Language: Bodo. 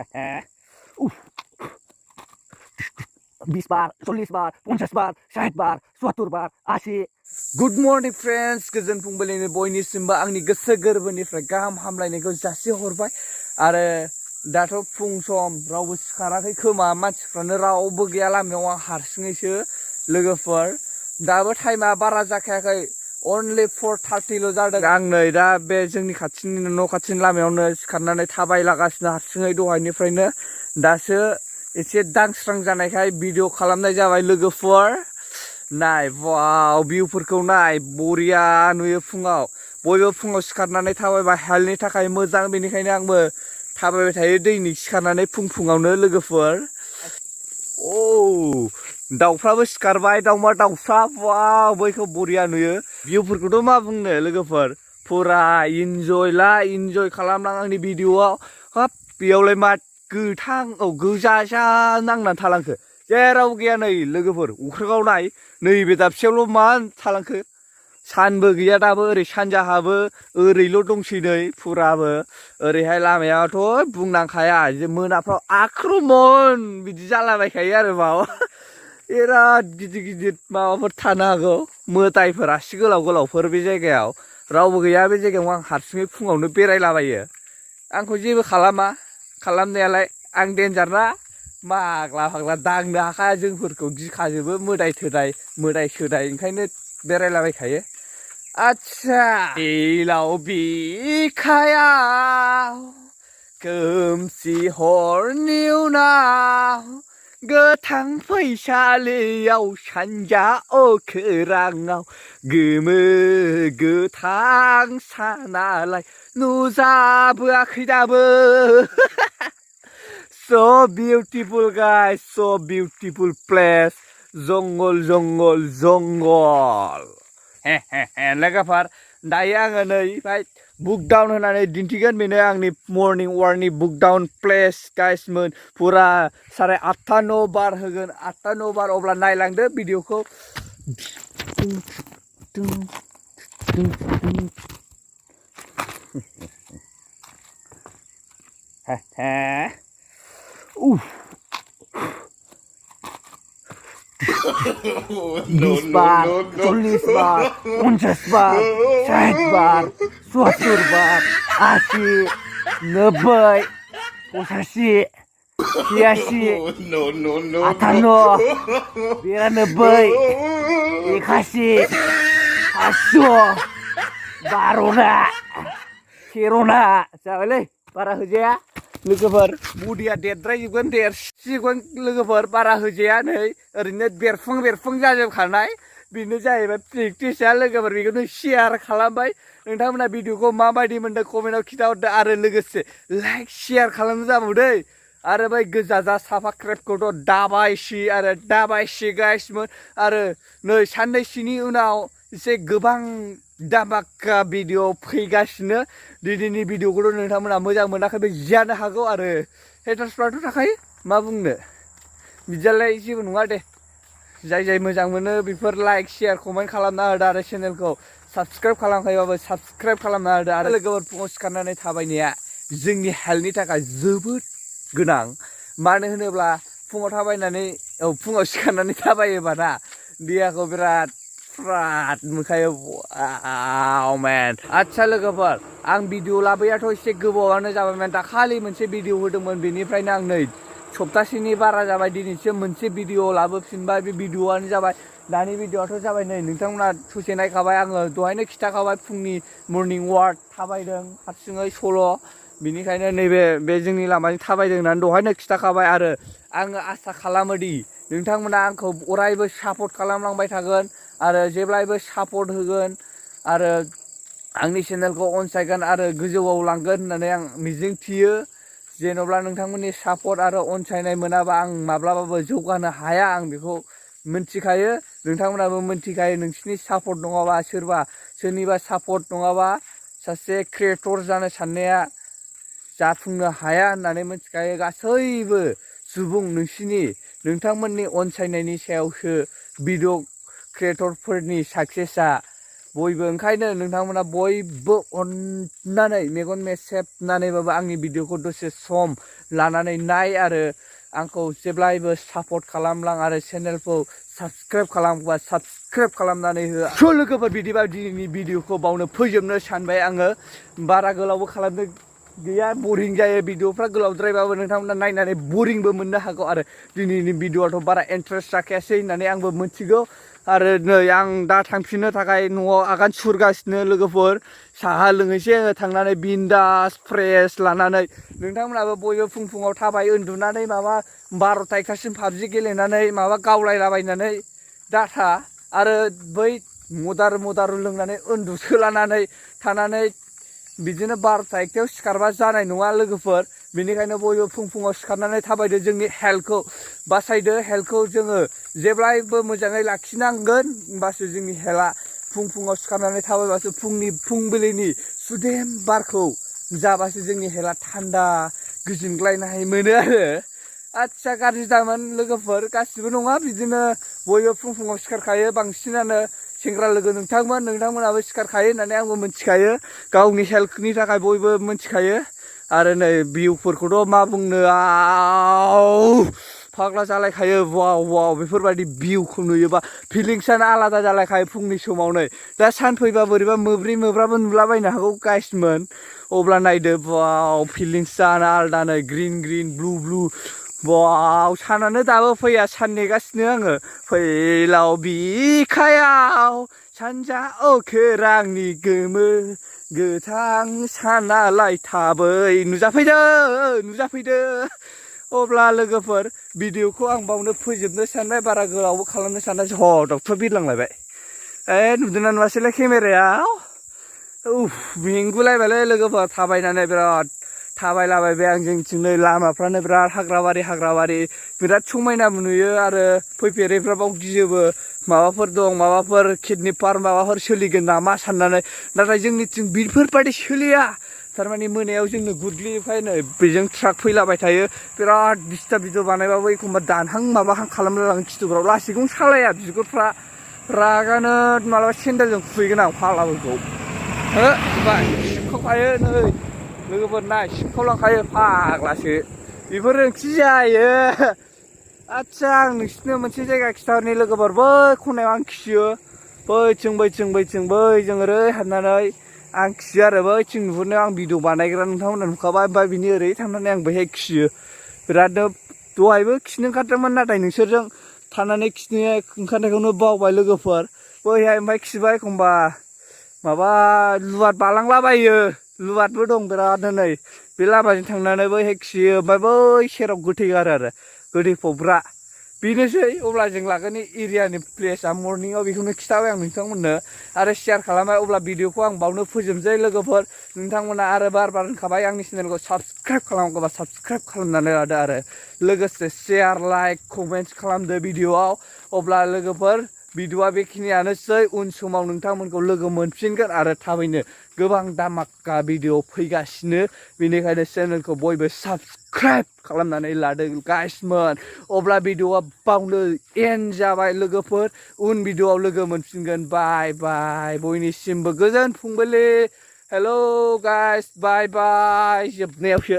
20 बार 40 बार 50 बार 60 बार 70 बार 80 गुड मर्निं फ्रेंड्स गोजोन फुंबिलिनि बयनिसिमबो आंनि गोसो गोरबोनिफ्राय गाहाम हामलायनायखौ जासिहरबाय आरो दाथ' फुं सम रावबो सिखाराखै खोमा मानसिफ्रानो रावबो गैया लामायाव आं हारसिङैसो लोगोफोर दाबो टाइमा बारा जाखायाखै only 4:30 जादों आं नै दा बे जोंनि खाथिनि न' खाथिनि लामायावनो सिखारनानै थाबायलागासिनो हारसिङै दहायनिफ्रायनो दासो एसे दांस्रां जानायखाय भिडिअ खालामनाय जाबाय लोगोफोर नाय वाव भिउफोरखौ नाय बरिया नुयो फुङाव बयबो फुङाव सिखारनानै थाबायबा हेल्थनि थाखाय मोजां बेनिखायनो आंबो थाबायबाय थायो दैनि सिखारनानै फुङावनो लोगोफोर औ दाउफ्राबो सिखारबाय दाउमा दाउसा वाव बैखौ बरिया नुयो भिउफोरखौथ' मा बुंनो लोगोफोर फुरा इन्जय खालामनां आंनि भिडिअआव हाब बेयावलाय मा गोथां गोजाजा नांनानै थालांखो जेराव गैया नै लोगोफोर अख्राङाव नाय नैबे दाबसेयावल' मा थालांखो सानबो गैया दाबो ओरै सानजाहाबो ओरैल' दंसै नै फुराबो ओरैहाय लामायाथ' बुंनांखाया जे मोनाफ्राव आक्रमन बिदि जालाबायखायो आरो माबा बिराद गिदिर माबाफोर थानो हागौ मोदायफोर आसि गोलावफोर बे जायगायाव रावबो गैया बे जायगायाव आं हारसिङै फुङावनो बेरायलाबायो आंखौ जेबो खालामा खालामनायालाय आं डेन्जार ना फाग्ला दांनो हाखाया जोंफोरखौ गिखाजोबो मोदाय सोदाय ओंखायनो बेरायलाबायखायो आच्छा दैलाव बिखायाव खोमसि हरनि उनाव गोथां फैसालियाव सानजा अखोराङाव गोमो गोथां सानालाय नुजाबोआखै दाबो so beautiful guys so beautiful place जंगल लोगोफोर दायो आङो नै भाई बुक डाउन होनानै दिन्थिगोन बेनो आंनि मर्निं वाकनि बुक डाउन प्लेस गाइसमोन फुरा 8:30 9 बार होगोन 8:30 9 बार अब्ला नायलांदो भिडिअखौ Bis bar, 40 bar, 50 bar, 60 bar, 70 bar, 80, 90, 85, 86, 88, 89, 500, Barona, Kirona, जाबायलै बारा होजाया लोगोफोर बडिया देरद्रायजोबगोन देरसिगोन लोगोफोर बारा होजाया नै ओरैनो बेरफुं जाजोबखानाय बेनो जाहैबाय प्रेक्टिसआ लोगोफोर बेखौनो शेयार खालामबाय नोंथांमोना भिडिअखौ माबायदि मोनदों कमेन्टआव खिन्थाहरदो आरो लोगोसे लाइक शेयार खालामनो जाबावदै आरो बै गोजाजा साफा क्रेपखौथ' दाबायसि गाइसमोन आरो नै साननैसोनि उनाव एसे गोबां धामाका भिडिअ फैगासिनो दिनैनि भिडिअखौथ' नोंथांमोना मोजां मोनाखैबो जानो हागौ आरो हेटार्सफ्राथ' थाखायो मा बुंनो बिदियालाय जेबो नङा दे जाय मोजां मोनो बेफोर लाइक शेयार कमेन्ट खालामना होदो आरो चेनेलखौ साबस्क्राइब खालामखायोबाबो साबस्क्राइब खालामना होदो आरो लोगोफोर फुङाव सिखारनानै थाबायनाया जोंनि हेल्थनि थाखाय जोबोद गोनां मानो होनोब्ला फुङाव थाबायनानै फुङाव सिखारनानै थाबायोबा ना देहाखौ बिराद फ्राद मोनखायो वाव मेन आच्छा लोगोफोर आं भिडिअ लाबोयाथ' एसे गोबावानो जाबायमोन दाखालि मोनसे भिडिअ होदोंमोन बेनिफ्रायनो आं नै सप्तासेनि बारा जाबाय दिनैसो मोनसे भिडिअ लाबोफिनबाय बे भिडिअआनो जाबाय दानि भिडिअआथ' जाबाय नै नोंथांमोना ससे नायखाबाय आङो दहायनो खिथाखाबाय फुंनि मर्निं वाक थाबायदों हारसिङै सल' बिनिखायनो नैबे जोंनि लामाजों थाबायदों होननानै दहायनो खिथाखाबाय आरो आङो आसा खालामोदि नोंथांमोना आंखौ अरायबो सापर्ट खालामलांबाय थागोन आरो जेब्लायबो सापर्ट होगोन आरो आंनि चेनेलखौ अनसायगोन आरो गोजौआव लांगोन होननानै आं मिजिं थियो जेन'ब्ला नोंथांमोननि सापर्ट आरो अनसायनाय मोनाबा आं माब्लाबाबो जौगानो हाया आं बेखौ मिन्थिखायो नोंथांमोनाबो मिन्थिखायो नोंसिनि सापर्ट नङाबा सोरनिबा सापर्ट नङाबा सासे क्रिएटर जानो साननाया जाफुंनो हाया होननानै मिन्थिखायो गासैबो सुबुं नोंथांमोननि अनसायनायनि सायावसो भिडिअ क्रिएटरफोरनि साक्सेसआ बयबो ओंखायनो नोंथांमोना बयबो अननानै मेगन मेसेबनानैबाबो आंनि भिडिअखौ दसे सम लानानै नाय आरो आंखौ जेब्लायबो सापर्ट खालामलां आरो चेनेलखौ साबसक्राइब खालामबा साबसक्राइब खालामनानै हो। स' लोगोफोर बिदिबा दिनैनि भिडिअखौ बावनो फोजोबनो सानबाय आङो बारा गोलावबो खालामनो गैया बरिं जायो भिडिअफ्रा गोलावद्रायबाबो नोंथांमोना नायनानै बरिंबो मोननो हागौ आरो दिनैनि भिडिअआथ' बारा इन्टारेस्ट जाखायासै होननानै आंबो मिथिगौ आरो नै आं दा थांफिननो थाखाय न'आव आगान सुरगासिनो लोगोफोर साहा लोंहैसै आङो थांनानै बिन्दास फ्रेस लानानै नोंथांमोनाबो बयबो फुं फुङाव थाबाय उन्दुनानै माबा 12ता 1तासिम पाबजि गेलेनानै माबा गावलायलाबायनानै दाथा आरो बै मदारु लोंनानै उन्दुसोलानानै थानानै बिदिनो 12ता 1तायाव सिखारबा जानाय नङा लोगोफोर बेनिखायनो बयबो फुं फुङाव सिखारनानै थाबायदो जोंनि हेल्थखौ बासायदो हेल्थखौ जोङो जेब्लायबो मोजाङै लाखिनांगोन होमबासो जोंनि हेल्थआ फुं फुङाव सिखारनानै थाबायबासो फुंबिलिनि सुदेम बारखौ जाबासो जोंनि हेल्थआ थान्दा गोजोनग्लायनाय मोनो आरो आच्छा गाज्रि दामोन लोगोफोर गासिबो नङा बिदिनो बयबो फुं फुङाव सिखारखायो बांसिनानो सेंग्रा लोगो नोंथांमोनाबो सिखारखायो होननानै आंबो मिथिखायो गावनि हेल्थनि थाखाय बयबो मिथिखायो आरो नै भिउफोरखौथ' मा बुंनो फाग्ला जालायखायो वाव बेफोरबायदि भिउखौ नुयोबा फिलिंसानो आलादा जालायखायो फुंनि समावनो दा सान फैबा बोरैबा मोब्राबो नुलाबायनो हागौ गाइसमोन अब्ला नायदो वाव फिलिंसानो आलादा नै ग्रिन ब्लु वाव सानानो दाबो फैया सान नेगासिनो आङो फैलाव बिखायाव सानजा अख्रांनि गोमो गोथां सानालाय थाबै नुजाफैदो अब्ला लोगोफोर भिडिअखौ आं बावनो फोजोबनो सानबाय बारा गोलावबो खालामनो सानासै डक्टर बिरलांलायबाय नुदोंना नुवासैलाय केमेरायाव मेंगुलायबायलै लोगोफोर थाबायनानै बिराद थाबायलाबायबाय आं जोंथिं नै लामाफ्रानो बिराद हाग्राबारि बिराद समायना नुयो आरो फैफेरैफ्रा बाव गियोबो माबाफोर दं माबाफोर किडनि फार्म माबाफोर सोलिगोन नामा साननानै नाथाय जोंनिथिं बेफोरबायदि सोलिया थारमाने मोनायाव जोंनो गुदग्लिखाय नै बेजों ट्राक फैलाबाय थायो बिराद डिस्टार्ब भिडिअ बानायबाबो एखमबा दानहां माबाहां खालामलाङो खिथुफ्राव लासैखौनो सालाया बिगुरफ्रा रागानो मालाबा सेन्देलजों खुबैगोन आं फाग्लाफोरखौ सिबखावखायो नै लोगोफोर नाय सिबखावलांखायो फाग्लासो बेफोर ओंथि जायो आच्छा आं नोंसिनो मोनसे जायगा खिथाहरनि लोगोफोर बै खनायाव आं खियो बैथिं बैजों ओरै हाबनानै आं खियो आरो बैथिं नुहुरनायाव आं भिडिअ बानायग्रा नोंथांमोना नुखाबाय ओमफ्राय बिनि ओरै थांनानै आं बैहाय खियो बिरादनो दहायबो खिनो ओंखारदोंमोन नाथाय नोंसोरजों थानानै खिनो ओंखारनायखौनो बावबाय लोगोफोर बैहाय ओमफ्राय खिबा एखमबा माबा लुवाद बालांलाबायो लुवादबो दं बिरादनो नै बे लामाजों थांनानै बैहाय खियो ओमफ्राय बै सेराव गोथै गारो आरो गोथै फबग्रा बेनोसै अब्ला जों लागोनि एरियानि प्लेसआ मर्निंआव बेखौनो खिथाबाय आं नोंथांमोननो आरो शेयार खालामबाय अब्ला भिडिअखौ आं बावनो फोजोबनोसै लोगोफोर नोंथांमोना आरो बार होनखाबाय आंनि चेनेलखौ साबसक्राइब खालामोबा साबसक्राइब खालामनानै लादो आरो लोगोसे शेयार लाइक कमेन्ट खालामदो भिडिअआव अब्ला लोगोफोर भिडिअआ बेखिनियानोसै उन समाव नोंथांमोनखौ लोगो मोनफिनगोन आरो थाबैनो गोबां दामाका भिडिअ फैगासिनो बेनिखायनो चेनेलखौ बयबो साबसक्राइब खालामनानै लादो गाइसमोन अब्ला भिडिअआ बावनो एन्ड जाबाय लोगोफोर उन भिडिअआव लोगो मोनफिनगोन बाय बयनिसिमबो गोजोन फुंबिलि हेलौ गाइस बाय जोबनायावसो